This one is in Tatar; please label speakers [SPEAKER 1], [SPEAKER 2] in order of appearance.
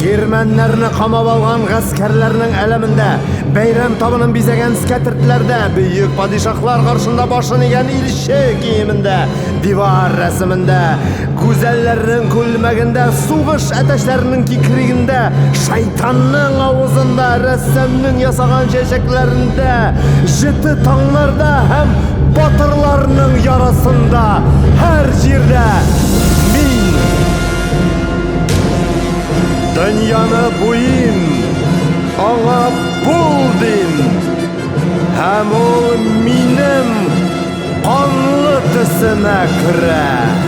[SPEAKER 1] Кирмәннәрне камап алган гаскәрләрнең әләмендә, бәйрәм табынын бизәгән скәтертләрдә, бөек падишаһлар каршында башын игән илче киемендә, дивар рәсемендә, гүзәлләрнең күлмәгендә, сугыш әтәчләренең кикригендә, шайтанның авызында, рәссамның ясаган чәчәкләрендә, җете таңнарда һәм батырларның ярасында, һәр җирдә мин. Дөньяны буйым, аңа бул дим. Һәм ул минем канлы төсемә керә.